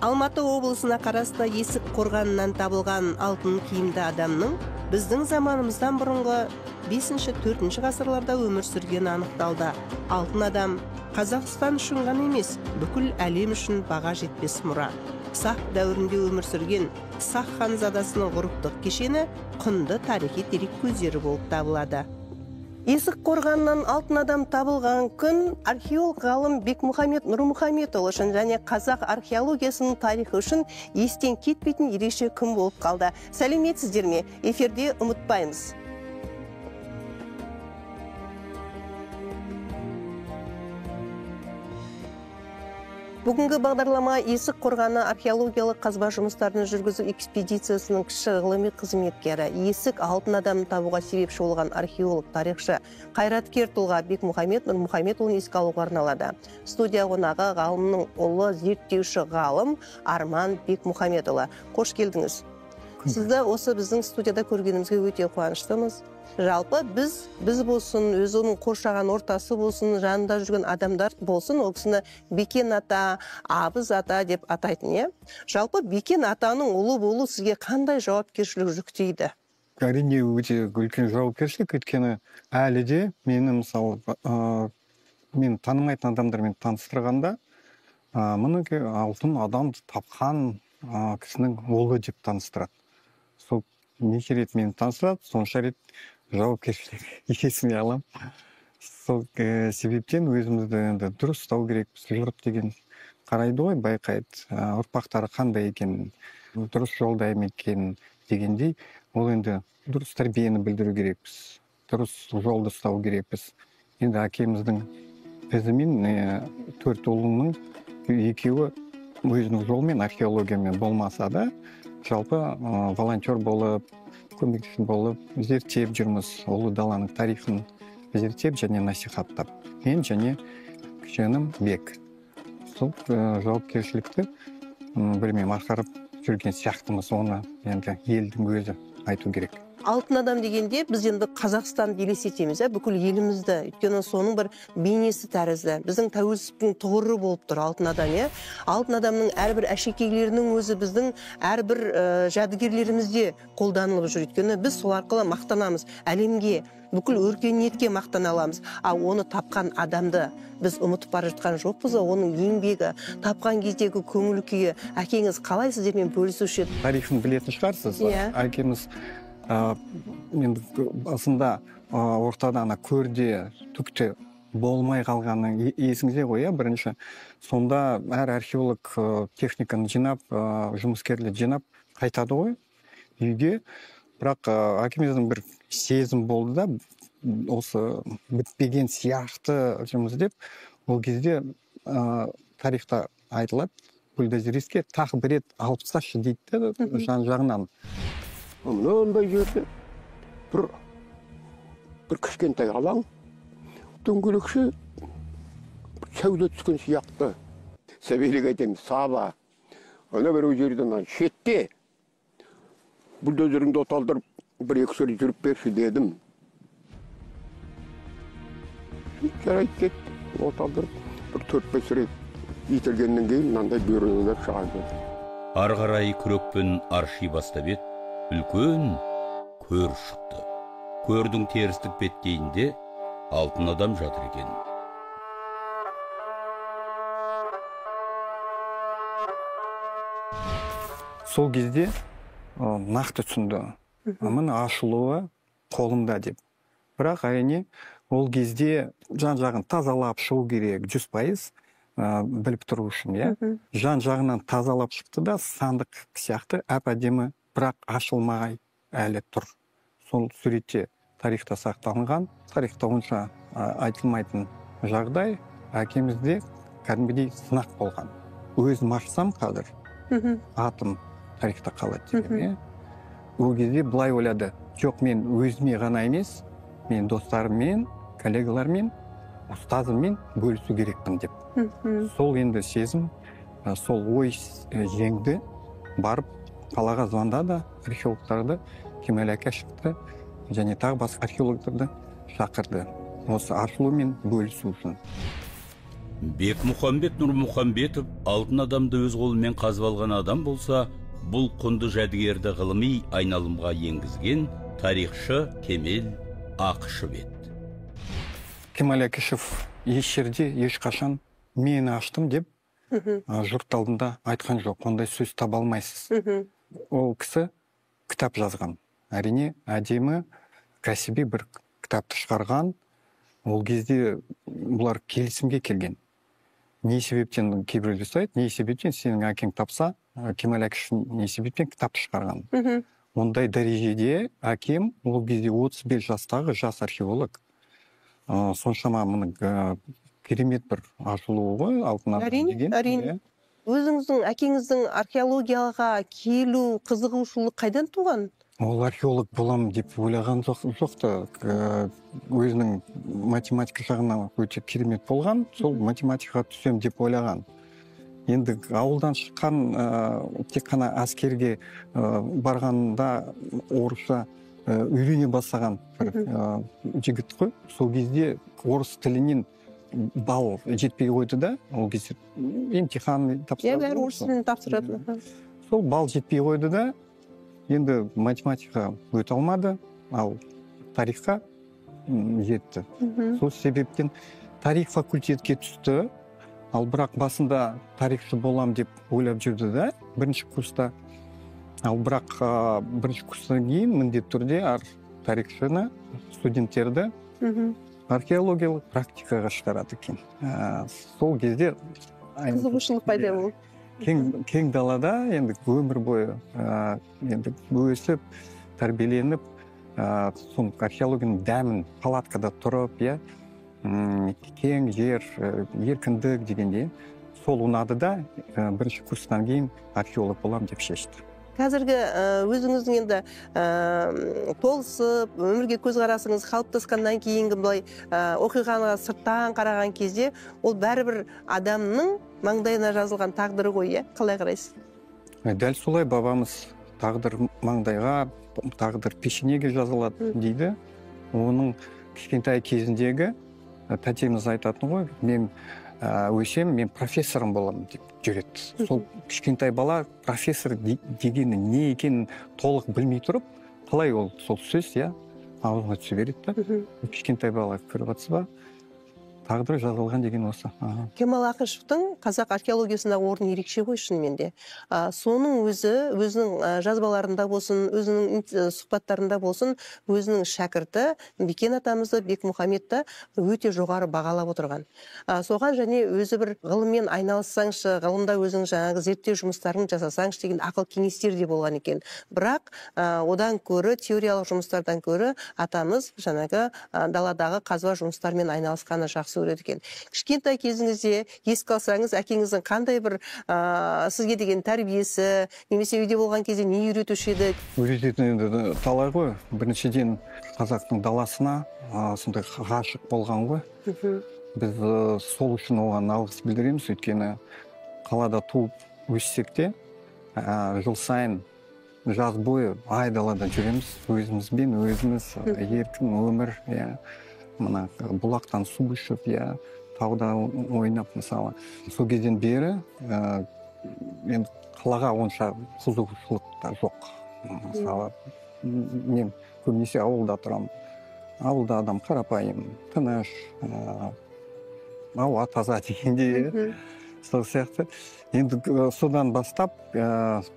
Алматы облысына қарасты Есік қорғанынан табылған алтын киімді адамның біздің заманымыздан бұрынғы 5-4 ғасырларда өмір сүргені анықталды. Алтын адам Қазақстан үшін ғана емес, бүкіл әлем үшін баға жетпес мұра. Сақ дәуірінде өмір сүрген Сақ ханзадасының ғұрыптық кешені құнды тарихи дерек көздері болып табылады. Есік қорғанынан алтын адам табылған күн археолог ғалым Бекмұхамед Нұрмұхамедұлы үшін және қазақ археологиясының тарихы үшін естен кетпейтін ерекше күн болып қалды. Сәлеметсіздер ме? Эфирде ұмытпаймыз. Бүгінгі бағдарлама Есік қорғаны археологиялық қазба жұмыстарын жүргізу экспедициясының кіші ғылыми қызметкері, Есік алтын адамын табуға себепші болған археолог, тарихшы, қайраткер тұлға Бекмұхамед Нұрмұхамедұлын еске алуға арналады. Студия қонағы ғалымның ұлы зерттеуші ғалым Арман Бекмұхамедұлы. Қош келдіңіз. Сізді осы біздің студияда көргенімізге өте қуаныштымыз. Жалпы біз болсын, өз оның қоршаған ортасы болсын, жанында жүрген адамдар болсын, ол кісіні Бекен ата, Абыз ата деп атайтын, иә? Жалпы Бекен атаның ұлы болу сізге қандай жауапкершілік жүктейді? Әрине, өте үлкен жауапкершілік, өйткені әлі де мені, мысалы, мен танымайтын адамдармен таныстырғанда, мұны алтын адамды тапқан кісінің ұлы деп таныстырады. Сол неше рет мені таныстырады, сонша рет жауапкершілік есіме аламын. Сол себептен өзімізді енді дұрыс ұстау керекпіз. Жұрт деген қарайды ғой, байқайды, ұрпақтары қандай екенін, дұрыс жолда екенін дегендей, ол енді дұрыс тәрбиені білдіру керекпіз, дұрыс жолды ұстау керекпіз. Енді әкеміздің ізімен төрт ұлының екеуі өзінің жолымен археологиямен болмаса да, жалпы волонтер болып, көмекші болып зерттеп жүрміз, ұлы даланың тарихын зерттеп және насихаттап. Мен және кіші інім Бек. Сол жауапкершілікті білмеймін, атқарып жүрген сияқтымыз, оны енді елдің өзі айту керек. Алтын адам дегенде біз енді Қазақстанды елестетеміз, бүкіл елімізді, өйткені соның бір бейнесі тәрізді. Біздің тәуелсіздіктің тұғыры болып тұр алтын адам, иә? Алтын адамның әрбір әшекейлерінің өзі біздің әрбір жәдігерлерімізде қолданылып жүр, өйткені біз сол арқылы мақтанамыз, әлемге, бүкіл өркениетке мақтана аламыз. А оны тапқан адамды біз ұмытып бара жатқан жоқпыз, оның еңбегі, тапқан кездегі көңіл күйі. Әкеңіз қалай сіздермен бөлісуші еді? Тарихын білетін шығарсыз. Әкеміз мен басында ортада ана көрде түкте болмай қалғаны есіңізде ғой, иә, бірінші. Сонда әр археолог техниканы жинап, жұмыскерлер жинап қайтады ғой үйге. Бірақ әкеміздің бір сезім болды да, осы бітпеген сияқты жұмыс деп. Ол кезде тарихта айтылады, бульдозеристке тағы бір рет алып тасташы дейді де, жан жағынан. Мынандай жерде бір кішкентай алаң, дөңгелекші сәуле түскен сияқты. Сәбилік айтайын, саба. Ана бір жерден шетте бульдозеріңді оталдырып, бір-екі сәл жүріп берші дедім. Жарайды кетті, оталдырып, бір 4-5 рет итергеннен кейін мынандай бөренелер шыға келді. Ары қарай күрекпен арши бастап еді, үлкен көр шықты. Көрдің терістік беткейінде алтын адам жатыр екен. Сол кезде нақты түсінді. Міне ашылуы қолымда деп. Бірақ әрине ол кезде жан-жағын тазалап шығу керек 100% біліп тұру үшін, иә. Жан-жағынан тазалап шықты да, сандық сияқты әп-әдемі, бірақ ашылмай әлі тұр. Сол суретте тарихта сақталынған, тарихта онша айтылмайтын жағдай, әкемізде кәдімгідей сынақ болған. Өзім ашсам қазір, атым тарихта қалады деген, иә. Ол кезде былай ойлады: жоқ, мен өзіме ғана емес, мен достарыммен, коллегалармен, ұстазыммен бөлісу керекпін деп. Сол енді сезім, сол ой жеңді. Барып қалаға звондады археологтарды, Кемел Әкешевті және тағы басқа археологтарды шақырды осы ашылумен бөлісу үшін. Бекмұхамбет Нұрмұхамбетов алтын адамды өз қолымен қазып алған адам болса, бұл құнды жәдігерді ғылыми айналымға енгізген тарихшы Кемел Ақышев еді. Кемел Әкешев еш жерде ешқашан мен аштым деп жұрт алдында айтқан жоқ, ондай сөз таба алмайсыз. Ол кісі кітап жазған, әрине әдемі кәсіби бір кітапты шығарған. Ол кезде бұлар келісімге келген. Не себептен кейбіреулер сұрайды, не себептен сенің әкең тапса, Кемел Әкешев не себептен кітап шығарған? Ондай дәрежеде әкем ол кезде 35 жастағы жас археолог. Соншама мұның керемет бір ашылуы ғой, алтын адам деген. Әрине. Өзіңіздің әкеңіздің археологияға келу қызығушылық қайдан туған? Ол археолог болам деп ойлаған жоқ та, өзінің математика жағынан өте керемет болған, сол математикаға түсем деп ойлаған. Енді ауылдан шыққан, тек қана әскерге барғанда орысша үйрене бастаған бір жігіт қой. Сол кезде орыс тілінен балл жетпей қойды да, ол кезде емтихан тапсырады. Иә, бәрі орыс тілін тапсырады. Сол балл жетпей қойды да, енді математикаға өте алмады, ал тарихқа жетті. Сол себептен тарих факультетке түсті, ал бірақ басында тарихшы болам деп ойлап жүрді да, бірінші курста. Ал бірақ бірінші курстан кейін міндетті түрде әр тарихшыны, студенттерді археологиялық практикаға шығарады екен. Сол кезде қызығушылық пайда болды. Кең далада енді өмір бойы енді өсіп, тәрбиеленіп, сол археологияның дәмін палаткада тұрып, иә, кең жер, еркіндік дегенде сол ұнады да, бірінші курстан кейін археолог болам деп шешті. Қазіргі өзіңіздің енді толысып, өмірге көзқарасыңыз қалыптасқаннан кейінгі былай оқиғаны сырттан қараған кезде, ол бәрібір адамның маңдайына жазылған тағдыры ғой, иә? Қалай қарайсыз? Дәл солай, бабамыз тағдыр маңдайға, тағдыр пешенеге жазылады дейді. Оның кішкентай кезіндегі тәтеміз айтатын ғой, мен өсем, мен профессорым боламын деп жүреді. Сол кішкентай бала профессор дегені не екенін толық білмей тұрып, қалай ол сол сөз, иә, аузына түсе береді да. Кішкентай бала көріп жатсыз ба? Тағдыры жазылған деген осы. Кемал Ақышевтың қазақ археологиясындағы орны ерекше ғой шынымен де. Соның өзі өзінің жазбаларында болсын, өзінің сұхбаттарында болсын, өзінің шәкірті Бекен атамызды, Бекмұхамбетті өте жоғары бағалап отырған. Соған және өзі бір ғылыммен айналыссаңшы, ғылымда өзің жаңағы зерттеу жұмыстарын жасасаңшы деген ақыл кеңестер де болған екен. Бірақ одан көрі, теориялық жұмыстардан көрі атамыз жаңағы даладағы қазба жұмыстармен айналысқаны жақсы көреді екен. Кішкентай кезіңізде еске алсаңыз, әкеңіздің қандай бір сізге деген тәрбиесі, немесе үйде болған кезде не үйретуші еді? Үйрететін енді талай ғой. Біріншіден, қазақтың даласына сондай ғашық болған ғой. Біз сол үшін оған алғыс білдіреміз, өйткені қалада туып өссек те, жыл сайын жаз бойы айдалада жүреміз, өзімізбен өзіміз, еркін өмір, иә. Мына бұлақтан су ішіп, иә, тауда ойнап мысалы. Сол кезден бері енді қалаға онша қызығушылық та жоқ. Мысалы, мен көбінесе ауылда тұрамын. Ауылда адам қарапайым, тыныш, ауа таза дегендей, сол сияқты. Енді содан бастап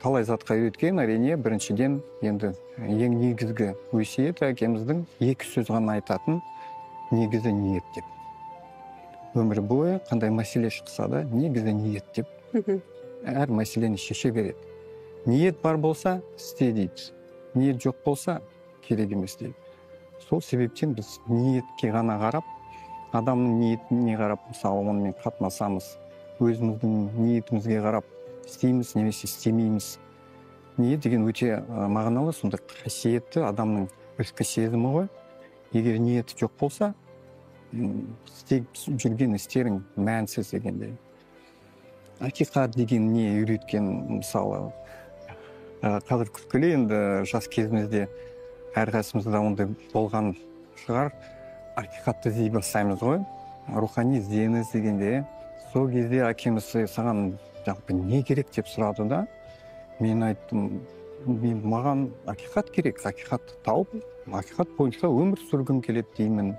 талай затқа үйреткен, әрине, біріншіден енді ең негізгі өсиет әкеміздің екі сөз ғана айтатын, негізі ниет деп. Өмір бойы қандай мәселе шықса да, негізі ниет деп. Әр мәселені шеше береді. Ниет бар болса, істе дейді. Ниет жоқ болса, керек емес дейді. Сол себептен біз ниетке ғана қарап, адамның ниетіне қарап, мысалы, онымен қатынасамыз, өзіміздің ниетімізге қарап істейміз немесе істемейміз. Ниет деген өте мағыналы, сондай қасиетті адамның ішкі сезімі ғой. Егер ниеті жоқ болса, істеп жүрген істерің мәнсіз дегендей. Ақиқат деген не үйреткен, мысалы, қазір күлкілі енді, жас кезімізде әрқайсымызда ондай болған шығар. Ақиқатты іздей бастаймыз ғой, рухани ізденіс дегенде. Сол кезде әкеміз саған жалпы не керек деп сұрады да, мен айттым, мен маған ақиқат керек, ақиқатты тауып, ақиқат бойынша өмір сүргім келеді деймін.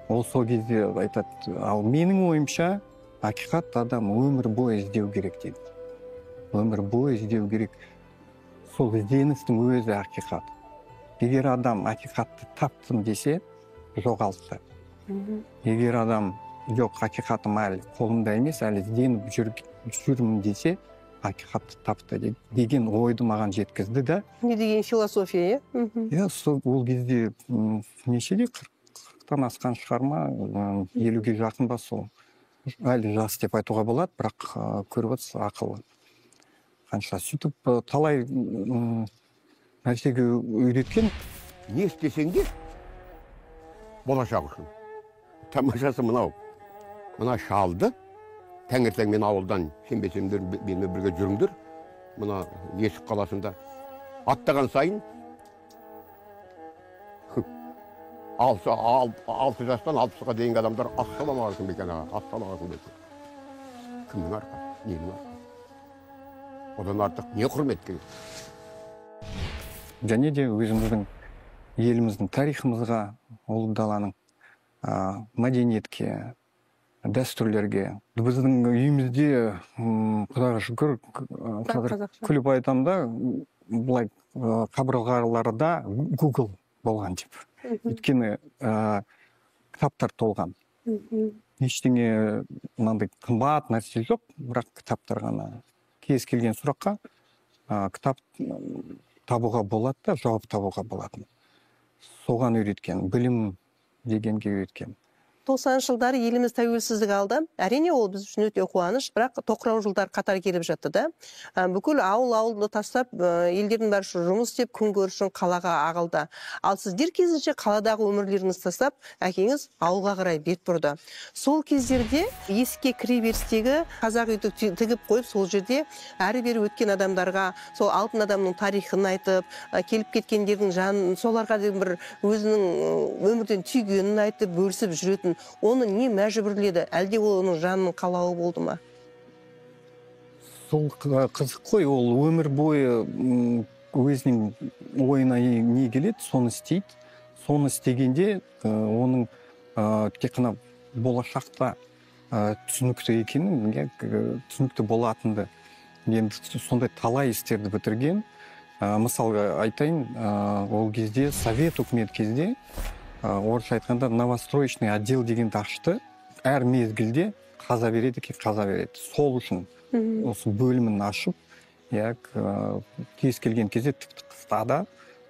Ол сол кезде айтады, ал менің ойымша ақиқат адам өмір бойы іздеу керек дейді. Өмір бойы іздеу керек. Сол ізденістің өзі ақиқат. Егер адам ақиқатты таптым десе, жоғалтты. Егер адам жоқ, ақиқатым әлі қолымда емес, әлі ізденіп жүрмін десе, ақиқатты тапты деген ойды маған жеткізді да. Не деген философия, иә? Иә, сол ол кезде нешеде, 40-тан асқан шығар ма, 50-ге жақын ба, сол. Әлі жас деп айтуға болады, бірақ көріп отырсыз, ақылы қанша. Сөйтіп талай нәрсеге үйреткен. Не істесең де болашақ үшін. Тамашасы мынау. Мына шалды таңертең мен ауылдан сенбесеңдер менімен бірге жүріңдер. Мына Есік қаласында аттаған сайын 6 жастан 60-ға дейінгі адамдар ассалаумағалейкум бекен аға, ассалаумағалейкум бекен. Кімнің арқасы, ненің арқасы? Одан артық не құрмет керек? Және де өзіміздің еліміздің тарихымызға, ұлы даланың мәдениетке, дәстүрлерге. Біздің үйімізде, Құдайға шүкір, қазір күліп айтамын да, былай қабырғаларда Google болған деп. Өйткені кітаптар толған. Ештеңе мынандай қымбат нәрсе жоқ, бірақ кітаптар ғана. Кез келген сұраққа кітап табуға болады да, жауап табуға болатын. Соған үйреткен, білім дегенге үйреткен. 90-шы жылдары еліміз тәуелсіздік алды. Әрине, ол біз үшін өте қуаныш, бірақ тоқырау жылдар қатар келіп жатты да. Бүкіл ауыл-ауылды тастап, елдердің бәрі жұмыс істеп, күн көріс үшін қалаға ағылды. Ал сіздер кезінше қаладағы өмірлеріңізді тастап, әкеңіз ауылға қарай бет бұрды. Сол кездерде есікке кіре берістегі қазақ үйді тігіп қойып, сол жерде әрі-бері өткен адамдарға сол алтын адамның тарихын айтып, келіп кеткендердің жанын, соларға деген бір өзінің өмірден түйгенін айтып, бөлісіп жүретін. Оны не мәжбүрледі? Әлде ол оның жанының қалауы болды ма? Сол қызық қой, ол өмір бойы өзінің ойына не келеді, соны істейді. Соны істегенде оның тек қана болашақта түсінікті екенін, түсінікті болатынды. Енді сондай талай істерді бітірген. Мысалға айтайын, ол кезде Совет үкімет кезде, орысша айтқанда новостроечный отдел дегенді ашты. Әр мезгілде қаза береді, қаза береді. Сол үшін осы бөлімін ашып, кез келген кезде тіпті қыста да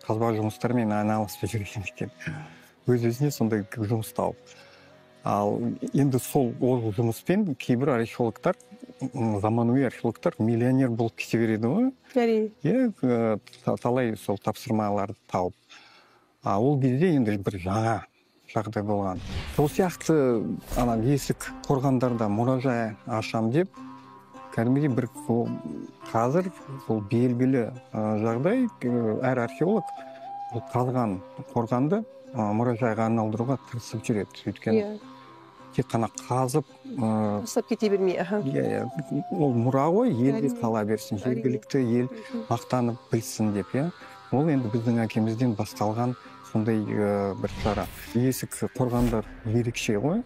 қазба жұмыстарымен айналысып жүрген екен. Өз-өзіне сондай жұмыс тауып. Ал енді сол ол жұмыспен кейбір археологтар, заманауи археологтар миллионер болып кете береді ғой. Әрине. Иә, талай сол тапсырмаларды тауып. Ол кезде енді бір жаңа жағдай болған. Сол сияқты ана есік қорғандарда мұражай ашам деп, кәдімгідей бір қазір ол белгілі жағдай, әр археолог ол қазған қорғанды мұражайға айналдыруға тырысып жүреді. Өйткені тек қана қазып тастап кете бермей. Иә, ол мұра ғой, елде қала берсін, жергілікті ел мақтанып білсін деп, иә. Ол енді біздің әкемізден басталған сондай бір шара. Есік қорғандар ерекше ғой.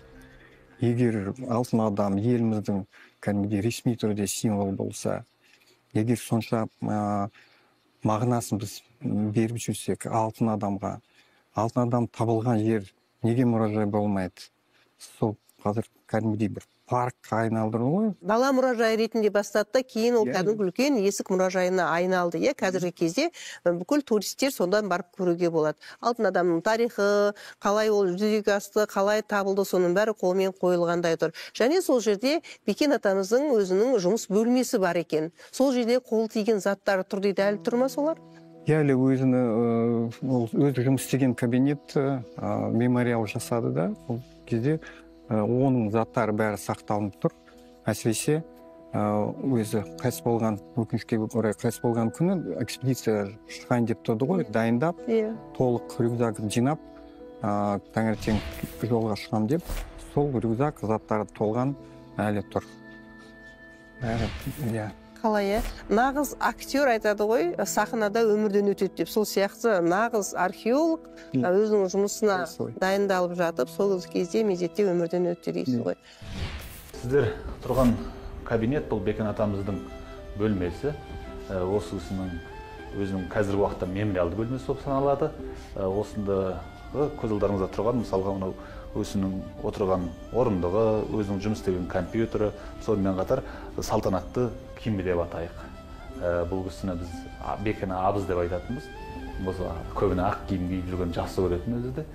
Егер алтын адам еліміздің кәдімгідей ресми түрде символ болса, егер сонша мағынасын біз беріп жүрсек алтын адамға, алтын адам табылған жер неге мұражай болмайды? Сол қазір кәдімгідей бір паркқа айналдырды ғой. Дала мұражайы ретінде бастады да, кейін ол кәдімгі үлкен Есік мұражайына айналды. Иә, қазіргі кезде бүкіл туристер сондан барып көруге болады. Алтын адамның тарихы, қалай ол жүзеге асты, қалай табылды, соның бәрі қолмен қойылғандай тұр. Және сол жерде Бекен атамыздың өзінің жұмыс бөлмесі бар екен. Сол жерде қол тиген заттары тұр дейді, әлі тұр ма солар? Иә, әлі өзі жұмыс істеген кабинет мемориал жасады да, ол кезде оның заттары бәрі сақталынып тұр. Әсіресе өзі қайтыс болған, өкінішке орай қайтыс болған күні экспедиция шығайын деп тұрды ғой, дайындап, толық рюкзак жинап, таңертең жолға шығам деп, сол рюкзак заттары толған әлі тұр. Бәрі, иә. Қалай, нағыз актер айтады ғой, сахнада өмірден өтеді деп. Сол сияқты нағыз археолог өзінің жұмысына дайындалып жатып, сол кезде мезетте өмірден өтті дейсіз ғой. Сіздер тұрған кабинет бұл Бекен атамыздың бөлмесі. Осы кісінің өзінің қазіргі уақытта мемориалды бөлмесі болып саналады. Осында көз алдарыңызда тұрған, мысалға, мынау өзінің отырған орындығы, өзінің жұмыс істеген компьютері, сонымен қатар салтанатты киімі деп атайық. Бұл кісіні біз Бекен абыз деп айтатынбыз. Осы көбіне ақ киім киіп жүрген жақсы көретін өзі де.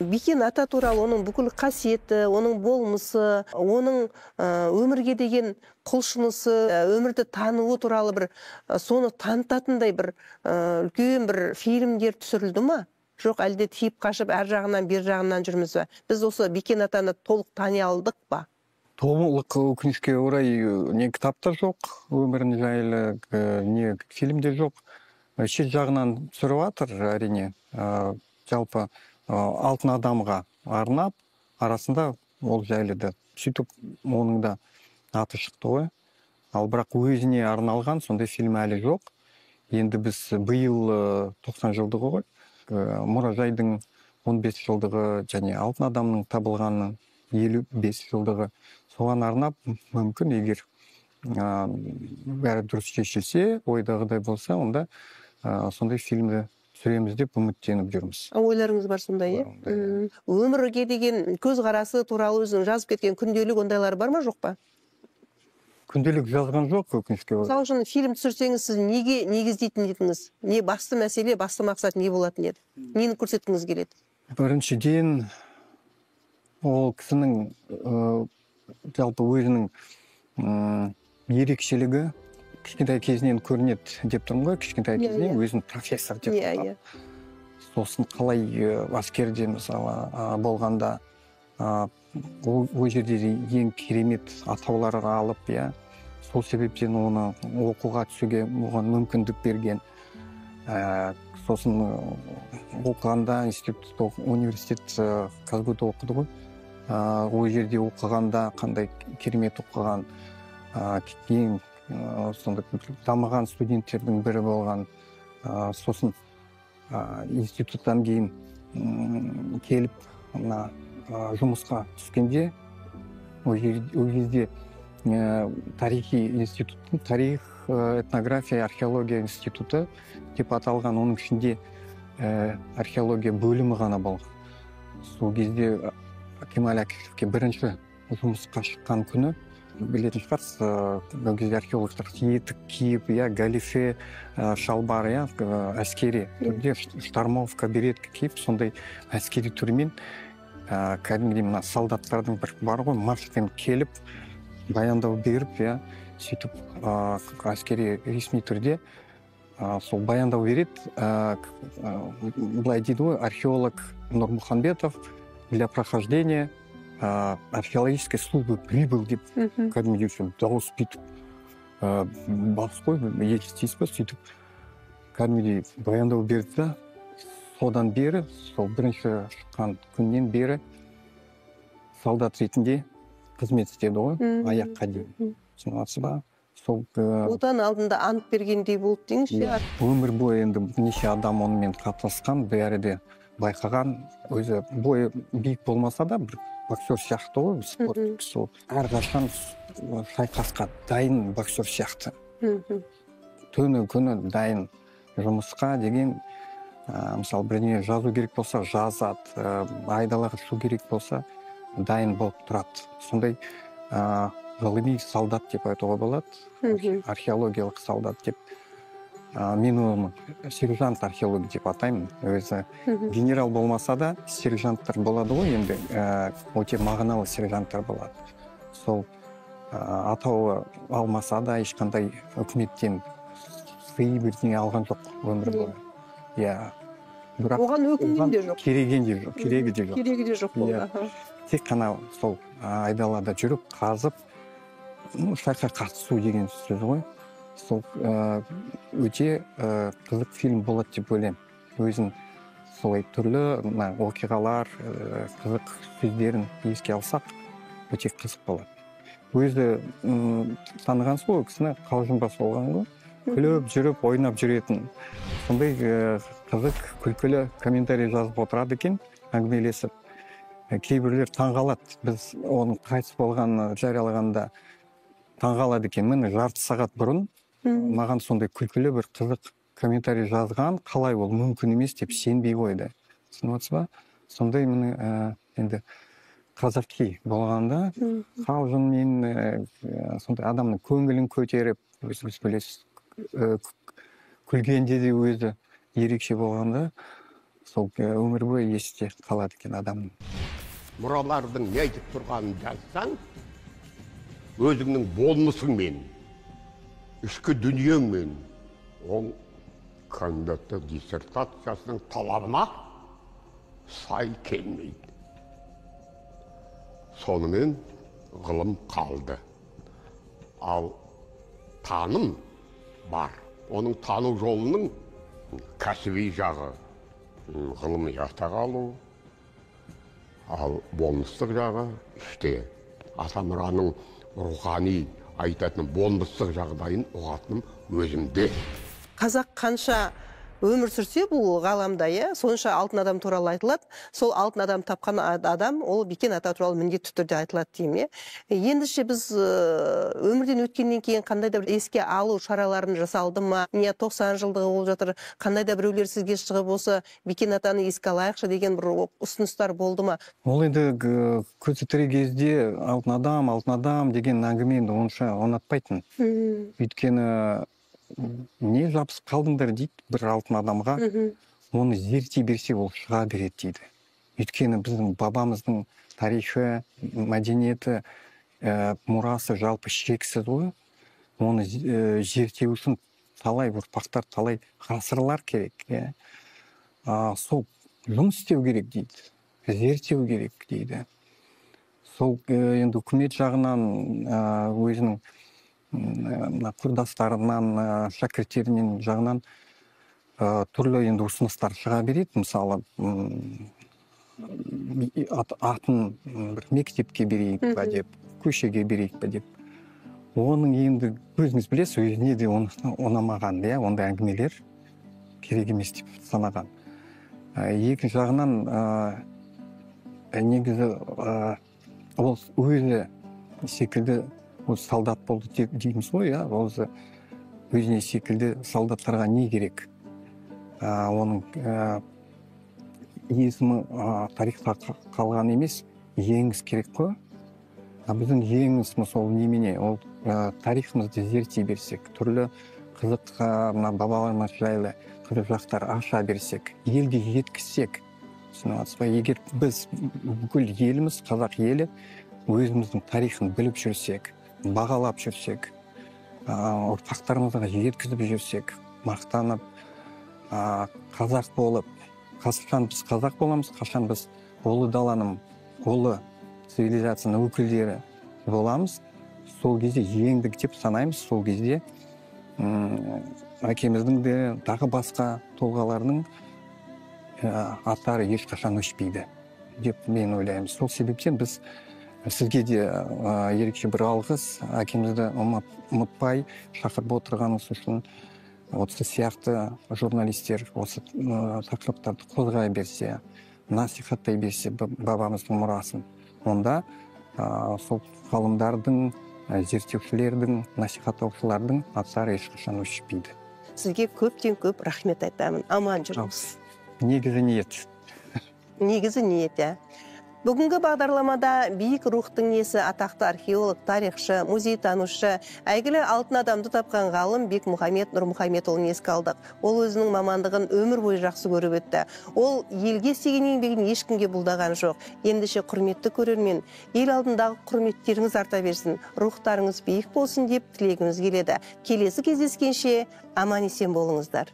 Бекен ата туралы оның бүкіл қасиеті, оның болмысы, оның өмірге деген құлшынысы, өмірді тануы туралы бір соны танытатындай бір үлкен бір фильмдер түсірілді ма? Жоқ, әлде тиіп қашып әр жағынан бер жағынан жүрміз бе? Біз осы Бекен атаны толық тани алдық па? Толық, өкінішке орай, не кітапта жоқ өмірін жайлы, не фильмде жоқ. Шет жағынан түсіріп жатыр, әрине. Жалпы алтын адамға арнап, арасында ол жайлы да. Сөйтіп оның да аты шықты ғой. Ал бірақ өзіне арналған сондай фильм әлі жоқ. Енді біз биыл 90 жылдығы ғой. Мұражайдың 15 жылдығы және алтын адамның табылғанының 55 жылдығы. Соған арнап мүмкін, егер бәрі дұрыс шешілсе, ойдағыдай болса, онда сондай фильмді түсіреміз деп үміттеніп жүрміз. Ойларыңыз бар сондай, иә? Өмірге деген көзқарасы туралы өзінің жазып кеткен күнделік ондайлары бар ма, жоқ па? Күнделік жазған жоқ, өкінішке орай. Мысалы үшін, фильм түсірсеңіз, сіз неге негіздейтін едіңіз? Не басты мәселе, басты мақсат не болатын еді? Нені көрсеткіңіз келеді? Біріншіден, ол кісінің жалпы өзінің ерекшелігі кішкентай кезінен көрінеді деп тұрмын ғой, кішкентай кезінен өзін профессор деп атап. Сосын қалай әскерде, мысалы, болғанда ол жерде ең керемет атаулар алып, иә, сол себептен оны оқуға түсуге оған мүмкіндік берген. Сосын оқығанда институт, университет КазГУда оқыды ғой. Ол жерде оқығанда қандай керемет оқыған, ең сондай дамыған студенттердің бірі болған. Сосын институттан кейін келіп мына жұмысқа түскенде, ол кезде тарихи институттың тарих, этнография, археология институты деп аталған, оның ішінде археология бөлімі ғана болған. Сол кезде Кемал Әкішевке бірінші жұмысқа шыққан күні, білетін шығарсыз, ол кезде археологтар етік киіп, иә, галифе, шалбар, иә, әскери түрде штормовка, беретка киіп, сондай әскери түрмен кәдімгідей мына солдаттардың бір бар ғой, маршпен келіп баяндау беріп, иә, сөйтіп әскери ресми түрде сол баяндау береді. Былай дейді ғой: археолог Нұрмұханбетов для прохождения археологической службы прибыл деп, кәдімгідей дауыс бүйтіп бас қой, естисіз ба, сөйтіп кәдімгідей баяндау берді да. Содан бері, сол бірінші шыққан күннен бері солдат ретінде қызмет істеді ғой аяққа дейін. Түсініп ба? Сол Отан алдында ант бергендей болды деңізші. Өмір бойы енді неше адам онымен қатысқан, бәрі де байқаған. Өзі бойы биік болмаса да, бір боксер сияқты ғой, спорт сол. Әрқашан шайқасқа дайын боксер сияқты. Түні күні дайын жұмысқа деген. Мысалы, бірдеңе жазу керек болса, жазады, айдалаға шығу керек болса, дайын болып тұрады. Сондай ғылыми солдат деп айтуға болады, археологиялық солдат деп. Мен оны сержант археолог деп атаймын. Өзі генерал болмаса да сержанттар болады ғой енді, өте мағыналы сержанттар болады. Сол атауы алмаса да ешқандай үкіметтен сый бірдеңе алған жоқ өмір бойы. Иә. Бірақ оған өкінген де жоқ. Керегі де жоқ, керегі де жоқ. Керегі де жоқ болды. Тек қана сол айдалада жүріп, қазып, шайқа қатысу деген сөз ғой. Сол өте қызық фильм болады деп ойлаймын. Өзін солай түрлі оқиғалар, қызық сөздерін еске алсақ, өте қызық болады. Өзі танығансыз ғой, кісіні қалжыңбас болған ғой. Күліп жүріп, ойнап жүретін. Сондай қызық, күлкілі комментарий жазып отырады екен, әңгімелесіп. Кейбіреулер таңғалады. Біз оның қайтыс болғанын жариялағанда таңғалады екен. Міне жарты сағат бұрын маған сондай күлкілі бір қызық комментарий жазған, қалай ол мүмкін емес деп сенбей қойды. Түсініп отырсыз ба? Сондай міне енді қазақи болғанда қалжыңмен сондай адамның көңілін көтеріп, өзіңіз білесіз, күлгенде де өзі ерекше болғанда сол өмір бойы есте қалады екен адамның. Мұралардың не айтып тұрғанын жазсаң, өзіңнің болмысыңмен, ішкі дүниеңмен, ол кандидаттық диссертациясының талабына сай келмейді. Сонымен ғылым қалды. Ал таным бар. Оның тану жолының кәсіби жағы ғылыми атақ алу, ал болмыстық жағы іште. Ата мұраның рухани айтатын болмыстық жағдайын ұғатыным өзімде. Қазақ қанша өмір сүрсе бұл ғаламда, сонша алтын адам туралы айтылады. Сол алтын адам тапқан адам, ол Бекен ата туралы міндетті түрде айтылады деймін. Ендеше біз өмірден өткеннен кейін қандай да бір еске алу шараларын жасалды ма? Не 90 жылдығы болып жатыр, қандай да біреулер сізге шығып осы Бекен атаны еске алайықшы деген бір ұсыныстар болды ма? Ол енді көзі тірі кезде алтын адам, алтын адам деген әңгіме енді онша ұнатпайтын. Өйткені не жабысып қалдыңдар дейді бір алтын адамға, оны зерттей берсе ол шыға береді дейді. Өйткені біздің бабамыздың тарихы, мәдениеті, мұрасы жалпы шексіз ғой. Оны зерттеу үшін талай ұрпақтар, талай ғасырлар керек. Сол жұмыс істеу керек дейді, зерттеу керек дейді. Сол енді үкімет жағынан өзінің құрдастарынан, шәкірттерінен жағынан түрлі енді ұсыныстар шыға береді. Мысалы, атын бір мектепке берейік па деп, көшеге берейік па деп. Оның енді өзіңіз білесіз, өзіне де ұнамаған, ондай әңгімелер керек емес деп санаған. Екінші жағынан, негізі ол өзі секілді ол солдат болды дейміз ғой, ол өзіне секілді солдаттарға не керек? Оның есімі тарихта қалған емес, жеңіс керек қой. Біздің жеңісіміз ол немене? Ол тарихымызды зерттей берсек, түрлі қызық бабаларымыз жайлы қызық жақтар аша берсек, елге жеткізсек, түсініп отырсыз ба? Егер біз бүкіл еліміз, қазақ елі, өзіміздің тарихын біліп жүрсек, бағалап жүрсек, ұрпақтарымызға жеткізіп жүрсек, мақтанып, қазақ болып, қашан біз қазақ боламыз, қашан біз ұлы даланың, ұлы цивилизацияның өкілдері боламыз, сол кезде жеңдік деп санаймыз. Сол кезде әкеміздің де тағы басқа тұлғалардың аттары ешқашан өшпейді деп мен ойлаймын. Сол себептен біз сізге де ерекше бір алғыс, әкемізді ұмытпай шақырып отырғаныңыз үшін. Осы сияқты журналистер осы тақырыптарды қозғай берсе, насихаттай берсе бабамыздың мұрасын, онда сол ғалымдардың, зерттеушілердің, насихаттаушылардың аттары ешқашан өшпейді. Сізге көптен көп рахмет айтамын. Аман жүріңіз. Негізі ниет. Негізі ниет, иә. Бүгінгі бағдарламада биік рухтың иесі атақты археолог, тарихшы, музейтанушы, әйгілі алтын адамды тапқан ғалым Бекмұхамед Нұрмұхамедұлын еске алдық. Ол өзінің мамандығын өмір бойы жақсы көріп өтті. Ол елге істеген еңбегін ешкімге бұлдаған жоқ. Ендеше, құрметті көрермен, ел алдындағы құрметтеріңіз арта берсін, рухтарыңыз биік болсын деп тілегіміз келеді. Келесі кездескенше аман есен болыңыздар.